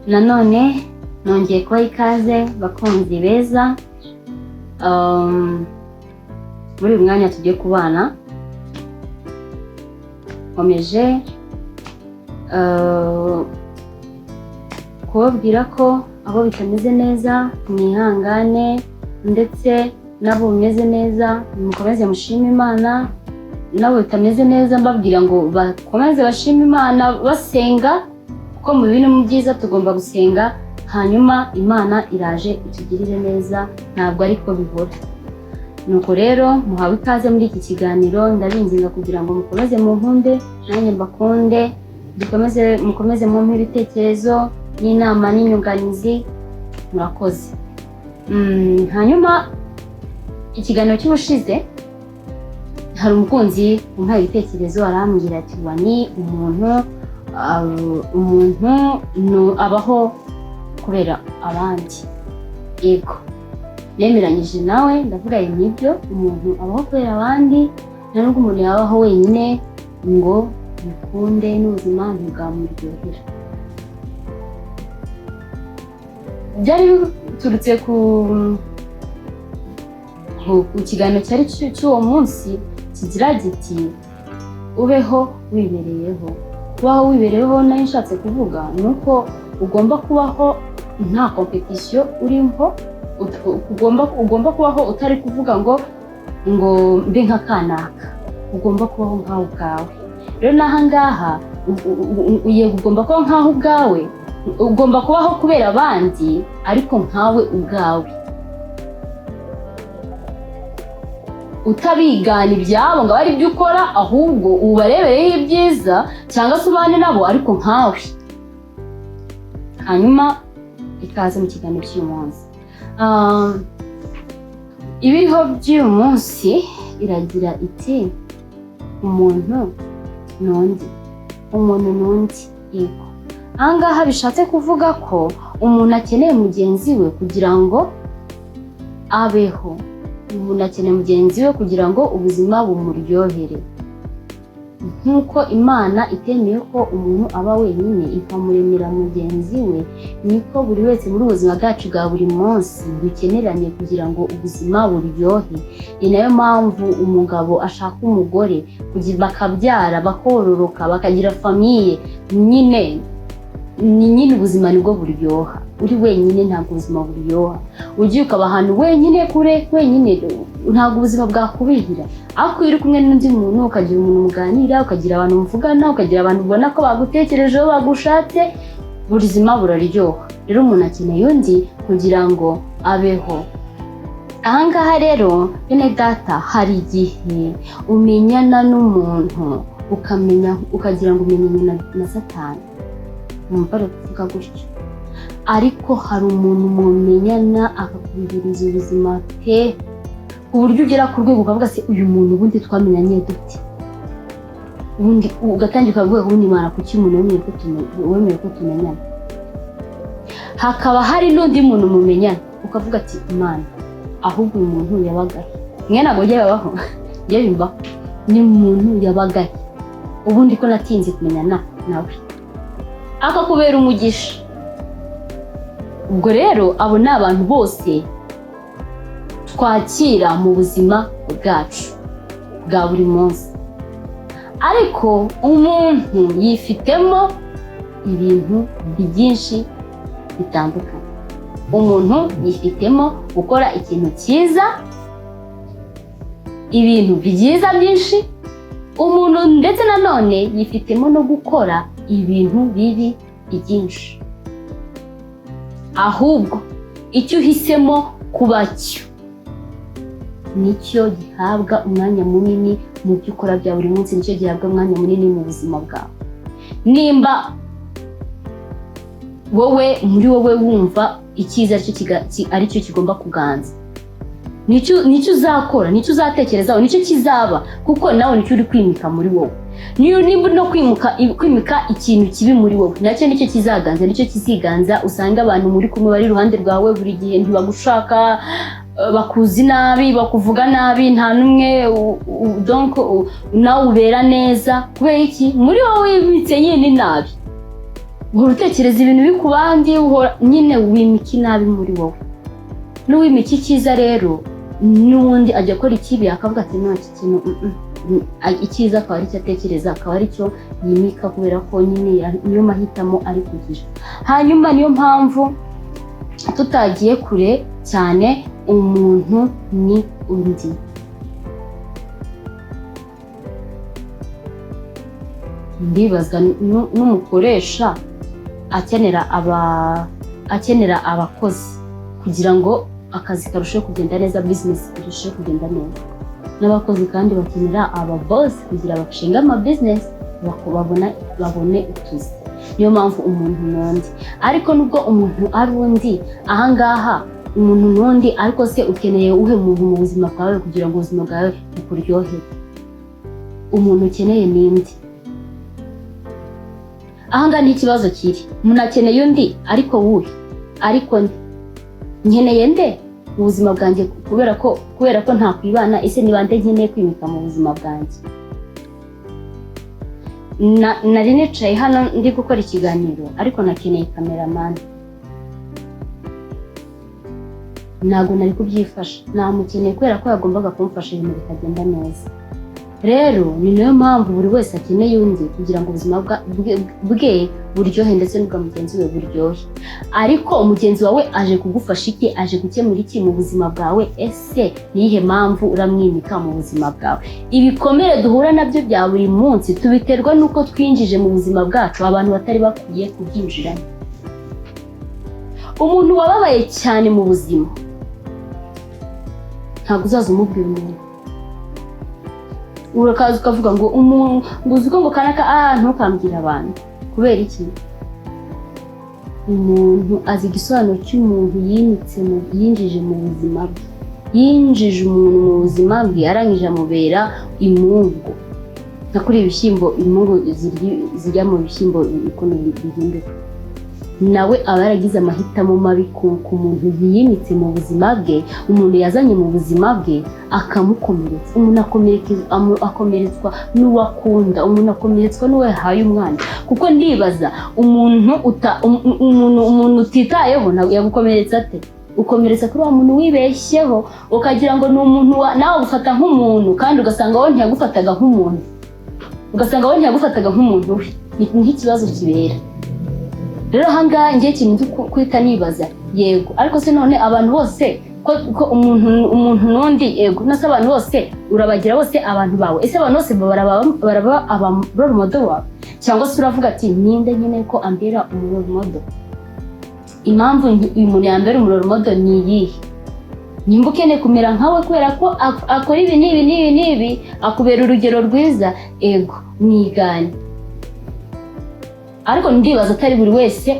Nanone nongeye kubaha ikaze, bakunzi beza. Muri uyu mwanya tugiye kubana, nkomeje kubabwira ko abo bitameze neza mwihangane, ndetse n'abo bimeze neza mukomeze mushime Imana, n'abo bitameze neza mbabwira ngo bakomeze bashime Imana basenga, kuko mu bibi no mu byiza tugomba gusenga. Hanyuma Imana iraje itugirire neza, ntabwo ariko bihora. Nuko rero muhawe ikaze muri iki kiganiro. Ndabinginga kugira ngo mukomeze munkunde, nanjye mbakunde, dukomeze, mukomeze mumpe ibitekerezo n'inama n'inyunganizi. Murakoze. Hanyuma ikiganiro cy'ubushize hari umukunzi umpaye ibitekerezo, arambwira ati: "Wani umuntu, umuntu abaho kubera abandi." Yego, nemeranyije nawe, ndavuga nibyo, umuntu abaho kubera abandi. Nta nubwo umuntu yabaho wenyine ngo bikunde, n'ubuzima ntibwamuryohera. Byari biturutse ku kiganiro cyari cy'uwo munsi kigira giti: "Ubeho wibereyeho." Kubaho wibereyeho nari nshatse kuvuga ni uko ugomba kubaho nta compétition urimo, ugomba kubaho utari kuvuga ngo mbe nka kanaka. Ugomba kubaho nkawe ubwawe. Rero n'aha ngaha yego, ugomba kubaho nkaho ubwawe, ugomba kubaho kubera abandi, ariko nkawe ubwawe, utabigana ibyabo ngo abe ari byo ukora, ahubwo ubarebereho ibyiza cyangwa se ubane nabo ariko nkawe. Hanyuma ikaze mu kiganiro cy'uyu munsi. Ibiriho by'uyu munsi iragira iti: "Umuntu n'undi, umuntu n'undi." Yego, aha ngaha bishatse kuvuga ko umuntu akeneye mugenzi we kugira ngo abeho. Umuntu akeneye mugenzi we kugira ngo ubuzima bumuryohere. Nk'uko Imana itemeye ko umuntu aba wenyine, ikamuremera mugenzi we, niko buri wese muri ubuzima bwacu bwa buri munsi dukeneranye kugira ngo ubuzima buryohe. Ni nayo mpamvu umugabo ashaka umugore kugira bakabyara, bakororoka, bakagira famille. Nyine ni nyine ubuzima nibwo buryoha. Uri wenyine ntabwo ubuzima buryoha. Ugiye ukaba ahantu wenyine, kure wenyine, ntabwo ubuzima bwakubihira. Ariko iyo uri kumwe n'undi muntu, ukagira umuntu muganira, ukagira abantu muvugana, ukagira abantu ubona ko bagutekerejeho, bagushatse, ubuzima buraryoha. Rero umuntu akeneye undi kugira ngo abeho. Ahangaha rero, bene data, hari igihe umenyana n'umuntu ukamenya, ukagira ngo umenyanye na Satani. Mwumva kuvuga gutyo, ariko hari umuntu mumenyana akakubihiriza ubuzima pe, ku buryo ugera ku rwego ukavuga: "Se uyu muntu ubundi twamenyanye dute?" Ubundi ugatangira ukavuga: "Ubundi Mana, kuki umuntu wemeye ko tumenyana?" Hakaba hari n'undi muntu mumenyana ukavuga ati: "Imana, ahubwo uyu muntu yabagahe?" Mwe ntabwo bijya bibaho? Njye bimbaho. Ni umuntu yabagahe ubundi ko natinze kumenyana nawe? Akakubera umugisha. Ubwo rero abo ni abantu bose twakira mu buzima bwacu bwa buri munsi. Ariko umuntu yifitemo ibintu byinshi bitandukanye. Umuntu yifitemo gukora ikintu cyiza, ibintu byiza byinshi. Umuntu ndetse nanone yifitemo no gukora ibintu bibi byinshi. Ahubwo icyo uhisemo kuba cyo nicyo gihabwa umwanya munini mu byo ukora bya buri munsi, nicyo gihabwa umwanya munini mu buzima bwawe. Nimba wowe muri wowe wumva icyiza aricyo kigomba kuganza, nicyo uzakora, nicyo uzatekerezaho, nicyo kizaba, kuko nawe nicyo uri kwimika muri wowe. Niyo nimba uri no kwimika ikintu kibi muri wowe, nacyo nicyo kizaganza, nicyo kiziganza. Usanga abantu muri kumwe bari iruhande rwawe buri gihe ntibagushaka, bakuzi nabi, bakuvuga nabi, nta n'umwe donc nawe ubera neza. Kubera iki? Muri wowe wibitse nyine nabi. Uhora utekereza ibintu biri ku bandi, uhora nyine wimika inabi muri wowe. N'uwimika icyiza rero, n'ubundi ajya akora ikibi akavuga ati: "No, iki kintu Icyiza akaba aricyo atekereza, akaba aricyo yimika, kubera ko nyine niyo mahitamo ari kugira. Hanyuma niyo mpamvu tutagiye kure cyane, umuntu ni undi. Ndibaza n'umukoresha akenera abakozi kugira ngo akazi karusheho kugenda neza, bizinesi irusheho kugenda neza. N'abakozi kandi bakenera aba boss kugira bashinge ama business, babone utuzi. Niyo mpamvu umuntu n'undi. Ariko nubwo umuntu ari undi, ahangaha umuntu n'undi, ariko se ukeneye uhe muntu mu buzima bwawe kugira ngo ubuzima bwawe bukuryohere? Umuntu ukeneye ni indi. Ahangaha ni ikibazo kiri: umuntu akeneye undi, ariko wuhe? Ariko nde? Nkeneye nde mu buzima bwanjye? Kubera ko ntakwibana, ese ni bande nkeneye kwimika mu buzima bwanjye? Nari nicaye hano ndi gukora ikiganiro, ariko nakeneye cameraman. Ntabwo nari kubyifasha, namukeneye kubera ko yagombaga kumfasha ibintu bikagenda neza. Rero ni nayo mpamvu buri wese akeneye undi kugira ngo ubuzima bwe buryohe, ndetse n'ubwa mugenzi we buryohe. Ariko mugenzi wawe aje kugufasha iki? Aje gukemura iki mu buzima bwawe? Ese ni iyihe mpamvu uramwimika mu buzima bwawe? Ibikomere duhura nabyo bya buri munsi tubiterwa n'uko twinjije mu buzima bwacu abantu batari bakwiye kubyinjiramo. Umuntu wababaye cyane mu buzima, ntabwo uzaza umubwira umuntu, urakaza ukavuga ngo umuntu ngo uzi ko ngo kanaka, ah, ntukambwire abantu. Kubera iki? Umuntu azi igisobanuro cy'umuntu yimitse mu yinjije mu buzima bwe. Yinjije umuntu mu buzima bwe, arangije amubera imungu, nka kuri ibishyimbo, imungu zijya mu bishyimbo ukuntu bihinduka. Nawe aba yaragize amahitamo mabi ku muntu yiyimitse mu buzima bwe, umuntu yazanye mu buzima bwe akamukomeretsa. Umuntu akomeretswa n'uwo akunda, umuntu akomeretswa n'uwo yahaye umwana, kuko ndibaza umuntu utitayeho ntabwo yagukomeretsa ate? Ukomeretsa kuri wa muntu wibeshyeho, ukagira ngo ni umuntu nawe ugufata nk'umuntu, kandi ugasanga wowe ntiyagufataga nk'umuntu, ugasanga wowe ntiyagufataga nk'umuntu we. Ni nk'ikibazo kibera rero ahangaha. Ngiye ikintu nzi guhita nibaza, yego, ariko se none abantu bose ko umuntu n'undi, yego, nase abantu bose urabagira bose abantu bawe? Ese abantu bose baraba aba role model wawe, cyangwa se uravuga ati: "Ninde nkeneye ko ambera umu role model? Impamvu uyu muntu yambera umu role model ni iyihe?" Nimba ukeneye kumera nkawe kubera ko akora ibi n'ibi n'ibi n'ibi, akubera urugero rwiza, ego, mwigane. Ariko ndibaza atari buri wese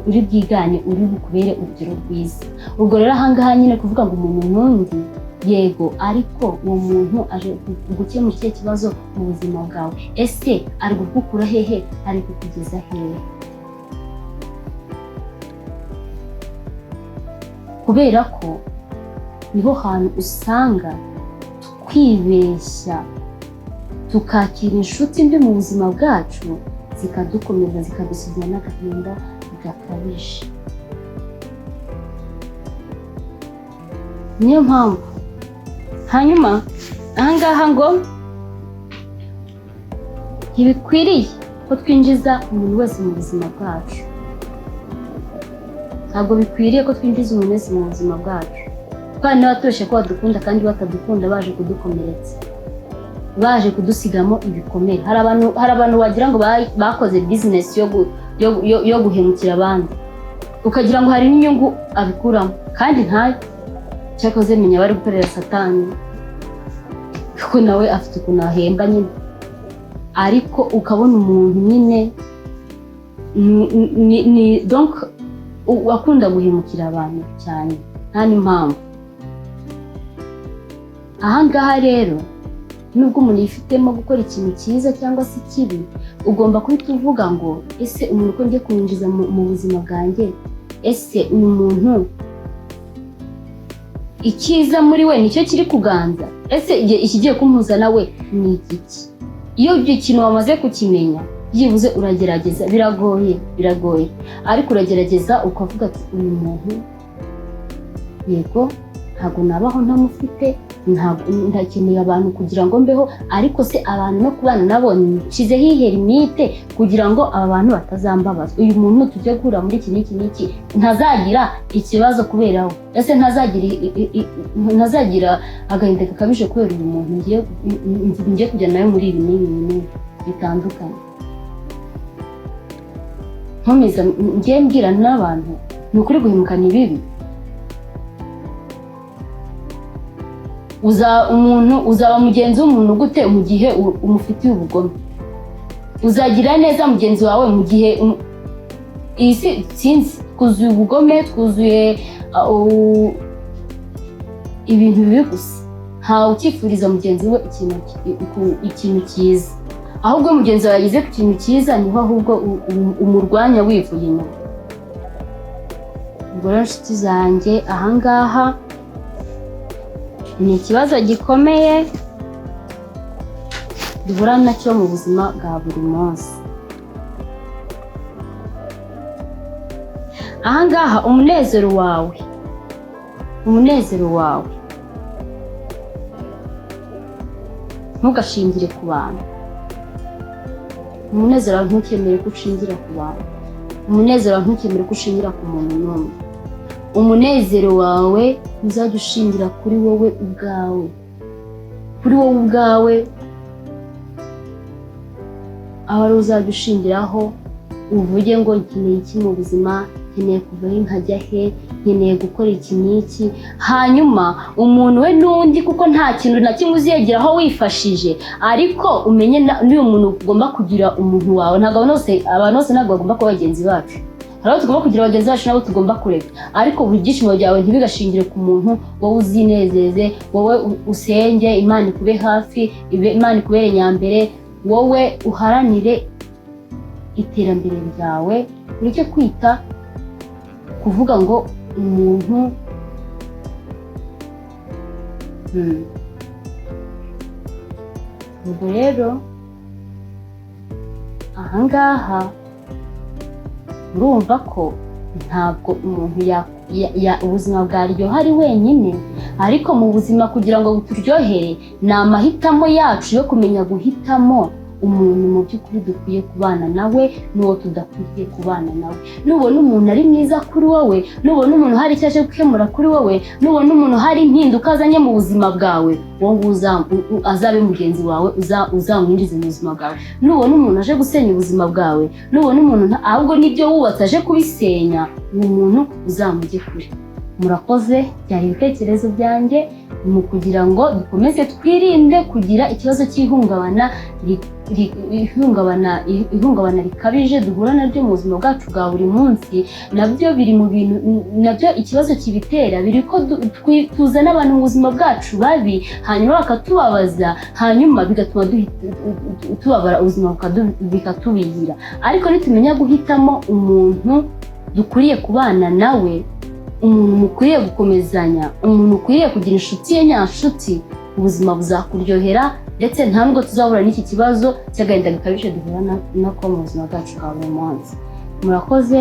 uri bwigane uri bukubere urugero rwiza. Ubwo rero ahangaha nyine kuvuga ngo umuntu n'undi, yego, ariko uwo muntu aje gukemura ikihe kibazo mu buzima bwawe? Ese ari kugukura hehe? Ari kukugeza hehe? Kubera ko niho hantu usanga twibeshya, tukakira inshuti mbi mu buzima bwacu, zikadukomeza, zikadusigira n'agahinda gakabije. Niyo mpamvu hanyuma ahangaha ngo ntibikwiriye ko twinjiza umuntu wese mu buzima bwacu. Ntabwo bikwiriye ko twinjiza umuntu wese mu buzima bwacu, kandi n'abatubeshya ko badukunda kandi batadukunda, baje kudukomeretsa, baje kudusigamo ibikomere. Hari abantu wagira ngo bakoze bizinesi yo guhemukira abandi, ukagira ngo hari n'inyungu abikuramo kandi ntayo. Cyakoze menya bari gukorera Satani, kuko nawe afite ukuntu ahemba nyine. Ariko ukabona umuntu nyine ni donc akunda guhemukira abantu cyane nta n'impamvu. Ahangaha rero, nubwo umuntu yifitemo gukora ikintu cyiza cyangwa se ikibi, ugomba guhita uvuga ngo: "Ese umuntu ko ngiye kumwinjiza mu buzima bwanjye, ese uyu muntu icyiza muri we nicyo kiri kuganza? Ese ikigiye kumpuza nawe ni igiki?" Iyo ibyo kintu wamaze kukimenya, Byibuze uragerageza, biragoye, biragoye, ariko uragerageza ukavuga ati: "Uyu muntu, yego, ntabwo nabaho ntamufite, ntabwo ndakeneye abantu kugira ngo mbeho, ariko se abantu no kubana nabo nshyizeho ihe limite kugira ngo aba bantu batazambabaza? Uyu muntu tujye guhura muri iki n'iki n'iki, ntazagira ikibazo kubera we, ese ntazagira agahinda gakabije kubera uyu muntu ngiye kujya nawe muri ibi n'ibi n'ibi bitandukanye." Nkomeza ngiye mbwira n'abantu, ni ukuri guhemuka ni bibi. Uza umuntu uzaba mugenzi w'umuntu gute mu gihe umufitiye ubugome? Uzagira neza mugenzi wawe mu gihe iyi si, sinzi, twuzuye ubugome, twuzuye ibintu bibi gusa. Ntawe ukifuriza mugenzi we ikintu cyiza. Ahubwo mugenzi wawe yageze ku kintu cyiza, niho ahubwo umurwanya wivuye inyuma. Ubwo rero, nshuti zanjye, ahangaha ni ikibazo gikomeye duhura nacyo mu buzima bwa buri munsi. Ahangaha umunezero wawe ntugashingire ku bantu. Umunezero wawe ntukemere ko ushingira ku bantu. Umunezero wawe ntukemere ko ushingira ku muntu n'umwe. Umunezero wawe uzajya ushingira kuri wowe ubwawe, kuri wowe ubwawe aho ari uzajya ushingiraho, uvuge ngo: "Nkeneye iki mu buzima? Nkeneye kuva he nkajya he? Nkeneye gukora iki n'iki?" Hanyuma umuntu we n'undi, kuko nta kintu na kimwe uziyegeraho wifashije. Ariko umenye n'uyu muntu ugomba kugira umuntu wawe. Ntabwo abantu bose ntabwo bagomba kuba bagenzi bacu. Hari abo tugomba kugira bagenzi bacu nabo tugomba kureka, ariko buri byishimo byawe ntibigashingire ku muntu. Wowe uzinezeze, wowe usenge Imana ikube hafi, Imana ikubere nyambere, wowe uharanire iterambere ryawe, ureke kwita kuvuga ngo umuntu. Ubwo rero ahangaha urumva ko ntabwo umuntu ubuzima bwaryoha ari wenyine, ariko mu buzima kugira ngo buturyohere ni amahitamo yacu yo kumenya guhitamo umuntu mu by'ukuri dukwiye kubana nawe n'uwo tudakwiriye kubana nawe. Nubona umuntu ari mwiza kuri wowe, nubona umuntu hari icyo aje gukemura kuri wowe, nubona umuntu hari impinduka azanye mu buzima bwawe, uwo nguwo azabe mugenzi wawe, uzamwinjize mu buzima bwawe. Nubona umuntu aje gusenya ubuzima bwawe, nubona umuntu ahubwo n'ibyo wubatse aje kubisenya, uwo muntu uzamujye kure. Murakoze, byari ibitekerezo byanjye mu kugira ngo dukomeze twirinde kugira ikibazo cy'ihungabana ihungabana rikabije duhura naryo mu buzima bwacu bwa buri munsi. Nabyo biri mu bintu, nabyo ikibazo kibitera biri ko tuzana abantu mu buzima bwacu babi, hanyuma bakatubabaza, hanyuma bigatuma tubabara, ubuzima bikatubihira. Ariko nitumenya guhitamo umuntu dukwiriye kubana nawe, umuntu mukwiriye gukomezanya, umuntu ukwiriye kugira inshuti ye nyanshuti, ubuzima buzakuryohera, ndetse nta nubwo tuzahura n'iki kibazo cy'agahinda gakabije duhura nako mu buzima bwacu bwa buri munsi. Murakoze.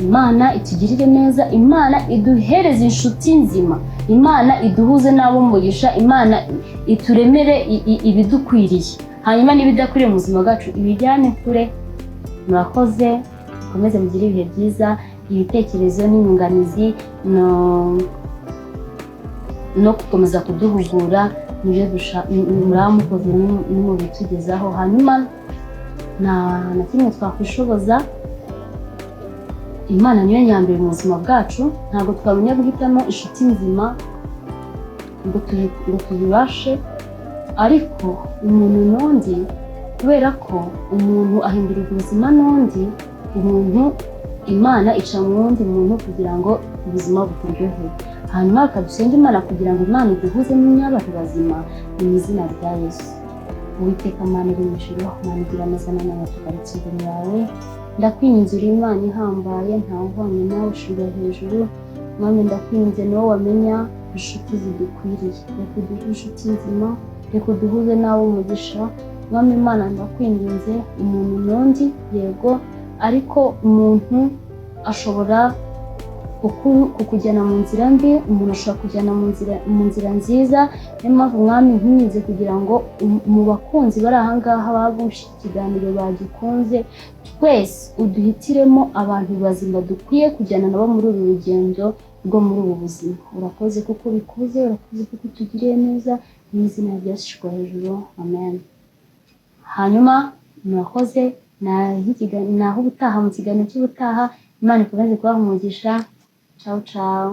Imana itugirire neza, Imana iduhereze inshuti nzima, Imana iduhuze n'abo mugisha, Imana ituremere ibidukwiriye, hanyuma n'ibidakwiriye mu buzima bwacu ibijyane kure. Murakoze, mukomeze mugire ibihe byiza. Ibitekerezo n'inyunganizi no gukomeza kuduhugura nibyo muraba mukoze nimubitugezaho. Hanyuma nta na kimwe twakwishoboza, Imana niyo nyambere mu buzima bwacu. Ntabwo twamenya guhitamo inshuti nzima ngo tubibashe, ariko umuntu n'undi, kubera ko umuntu ahindurirwa ubuzima n'undi umuntu, Imana ica mu wundi muntu kugira ngo ubuzima bukuryohere. Hanyuma reka Imana kugira ngo Imana iduhuze n'abantu bazima, ni mu izina rya Yesu. Uwiteka Mana iri mu ijuru, Mana igira neza, nanone tugarutse imbere yawe. Ndakwinginze, uri Imana ihambaye, ntawe uhwanye nawe, ushirwa hejuru. Mwami, ndakwinginze, ni wowe wamenya inshuti zidukwiriye. Reka uduhe inshuti nzima, reka uduhuze n'abo umugisha. Mwami Imana, ndakwinginze, umuntu n'undi, yego, ariko umuntu ashobora kukujyana mu nzira mbi, umuntu ashobora kujyana mu nzira nziza. Niyo mpamvu, Mwami, nkwinginze kugira ngo mu bakunzi bari aha ngaha babumvishe iki kiganiro, bagikunze, twese uduhitiremo abantu bazima dukwiye kujyana nabo muri uru rugendo rwo muri ubu buzima. Urakoze kuko ubikoze, urakoze kuko utugiriye neza. Mu izina rya Yesu hejuru, amen. Hanyuma murakoze, naho ubutaha mu kiganiro cy'ubutaha. Imana ikomeze kubaha umugisha. Ciao ciao.